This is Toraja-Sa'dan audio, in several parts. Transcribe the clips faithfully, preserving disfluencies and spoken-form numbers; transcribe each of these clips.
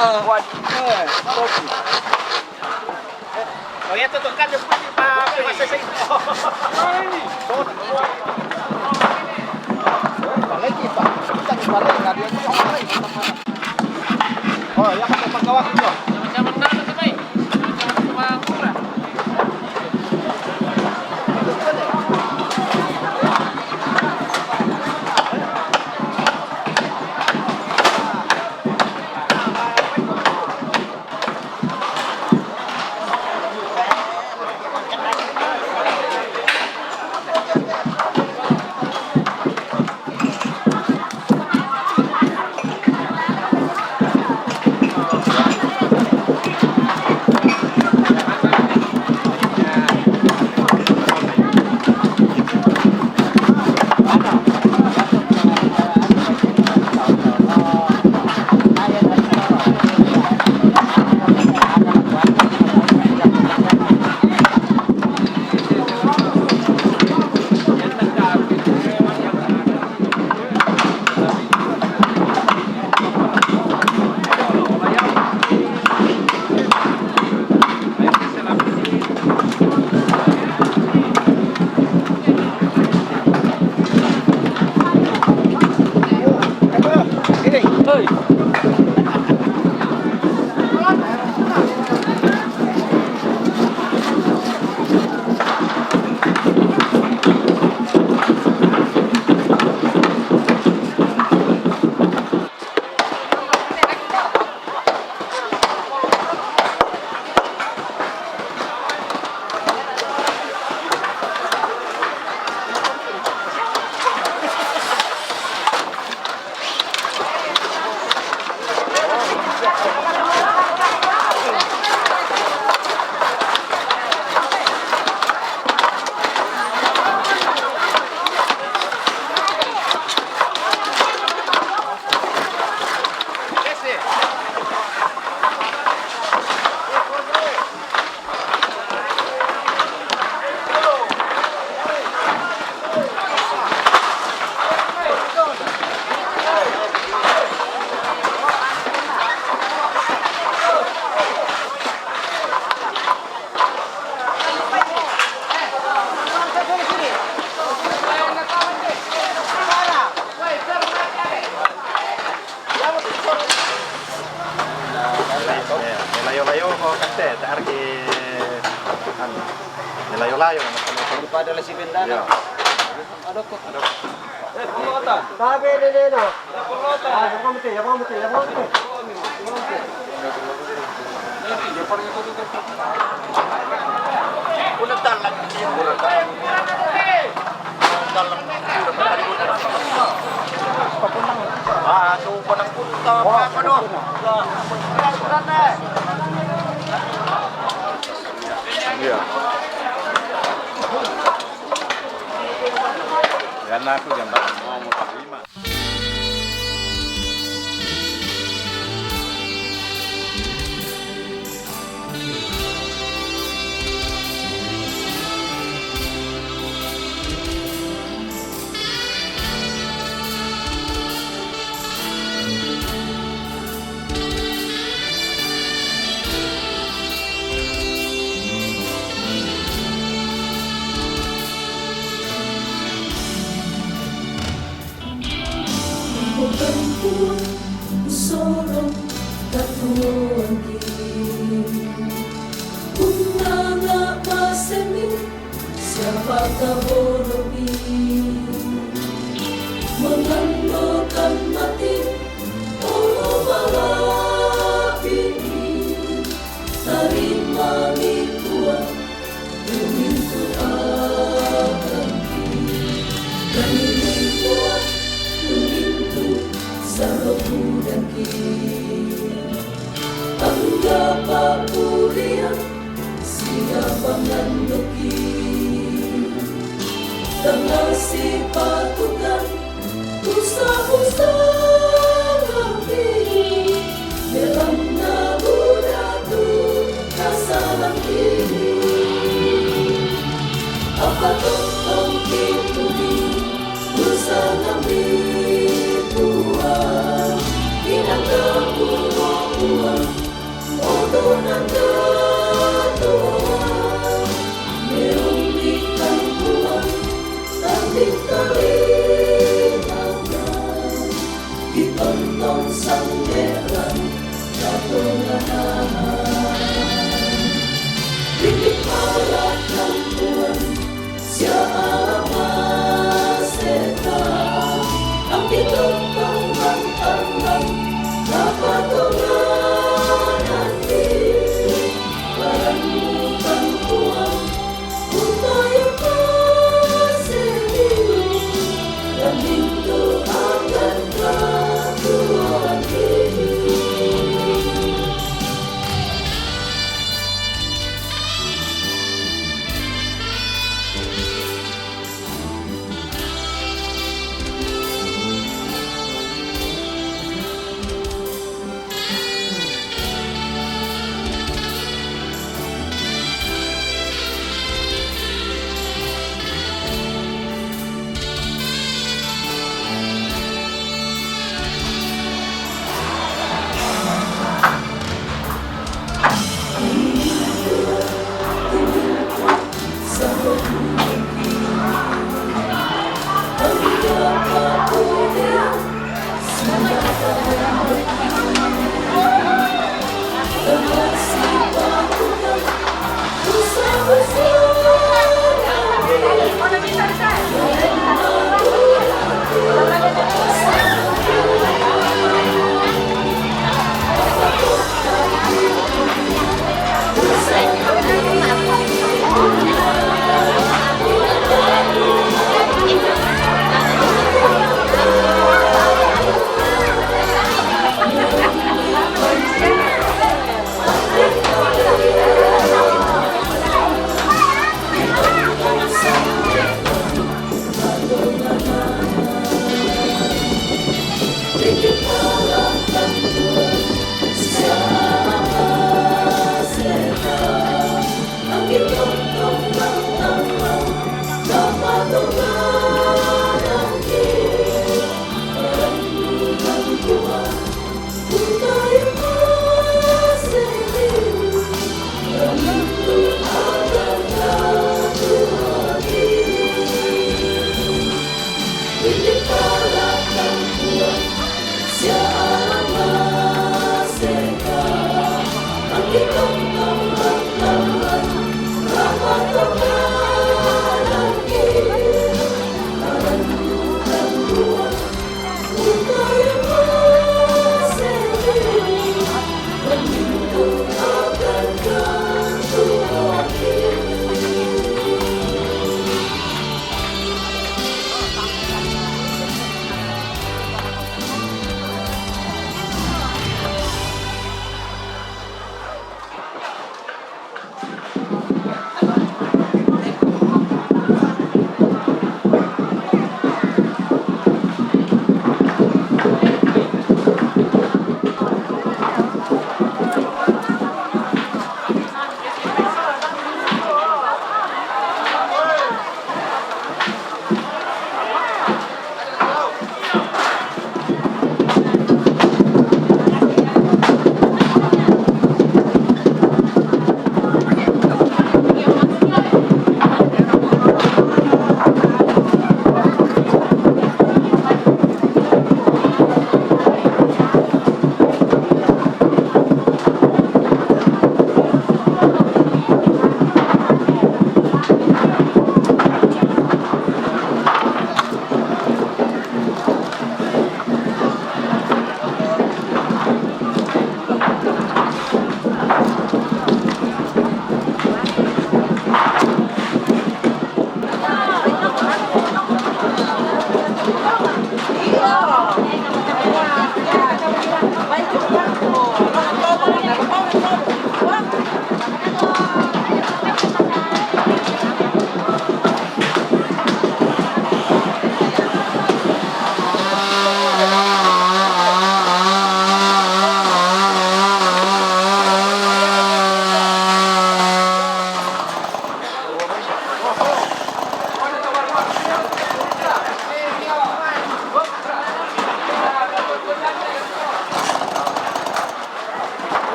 Waduh. Oh, ya, tuh, tuh, kan dia putih, Pak. Masa saya itu. Balik, Pak. Kita balik, nggak ada yang mau. Oh, ya, kan, Pak, kawan itu. Jangan-jangan mana tuh, Pak? Jangan cuma kurang. Nelayo-layo ko kate, tarik ke, anu, nelayo-layo. Daripada lesi bendana. Iya. Ada kok. Ada. Eh, perlu kata. Tapi ini, ini, no. Ah, ya, pamit, ya, pamit, ya, pamit. Iya. Yan na ako dyan. Bukan kuat, sorong katuan ki. Undangan masemi, siapa kaborobi. Mengandalkan mati, oh, malapi. Tarima mi kuat, tumintu akan ki. Tarima mi kuat, tumintu saloku dan ki. Anggapa kuria, siapa nganduki. Tangasi Itontong sang leran katonanan. Rikit palat lampuan sia alamas eta. Ang itontong bantang kapatonanan di barang utang kuang.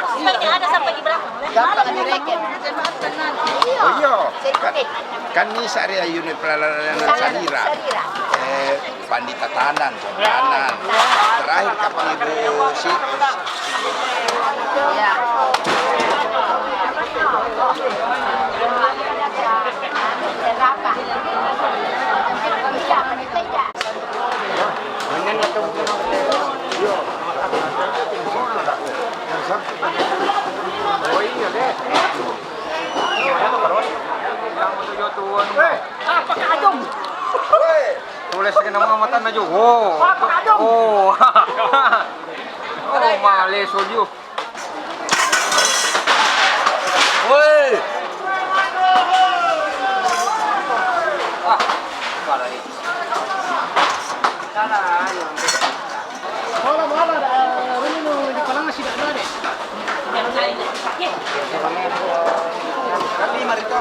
Supaya ada sampai di belakang. Gampang direken. Oh iya, kan, kan ini sari ayune pelalanan sarira. Eh, pandita tanan, tanan. Terakhir kapan ibu situs? Ya. Tulis ke nama mata na jo. Oh. Oh, male soju. Woi. Wah, parah ni. Sana, ayo. Bola, bola, dah, ini mau di palang sih, dah, dah, deh. Lima ribu.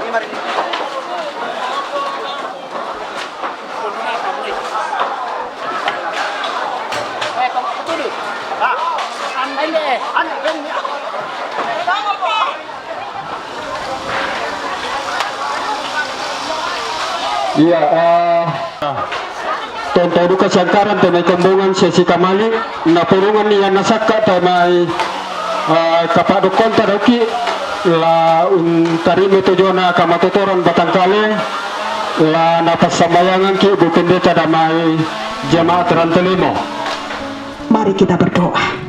Lima ribu. Iya, eh, tonto duka siangkaran te mai kombongan sesi kamali, na porungan iya nasakka te mai, eh, kapadokkonta doki, la untarima tojona kamatotoran batangkale, la napassambayanganki Bu Pendeta damai jemaat Rantelemo. Mari kita berdoa.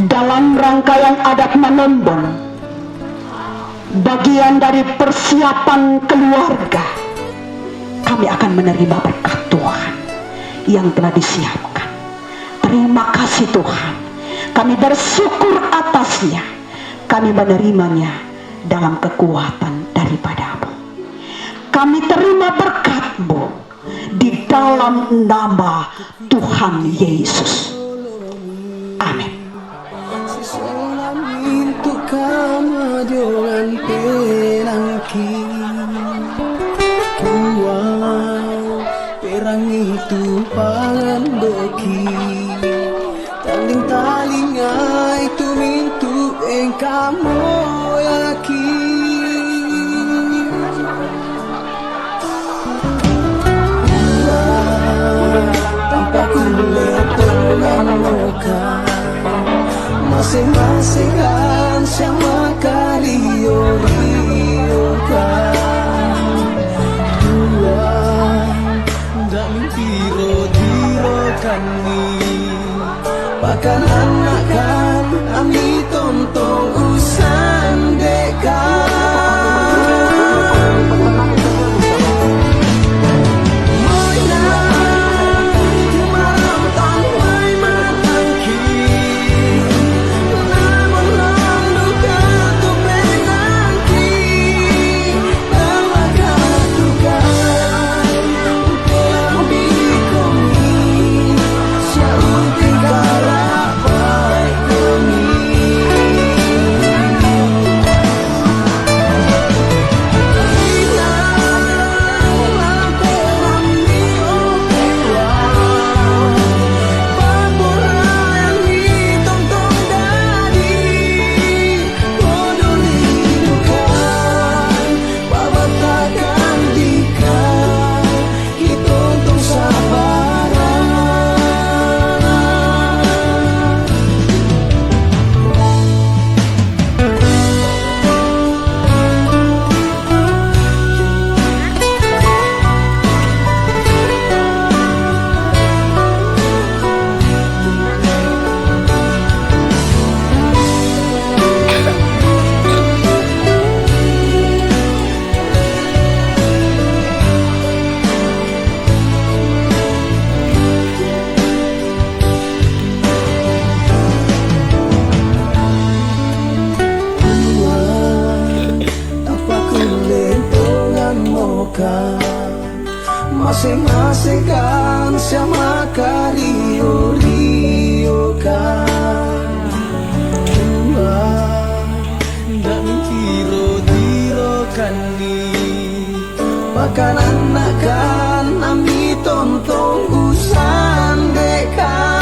Dalam rangkaian adat manombong, bagian dari persiapan keluarga, kami akan menerima berkat Tuhan yang telah disiapkan. Terima kasih Tuhan, kami bersyukur atasnya, kami menerimanya dalam kekuatan daripada-Mu. Kami terima berkat-Mu di dalam nama Tuhan Yesus. Amin. Siswelan mintu kamajongan penangki. Tuang perang itu pangan doki. Tanding talinga itu mintu engkau yakin. Tanpa kulit dengan muka masing-masing kan sama kali ori kan. Dua, ndak mintiro-tiro kan ni. Pakan anakan ami tontong usan dekan. Mainan kemalam tanpa matangki. Namun landu katu penangki. Masing-masing kan sama kario-rio kan. Dua, ndak mintiro-tiro kan ni. Pakan anakan ami tontong usan dekan.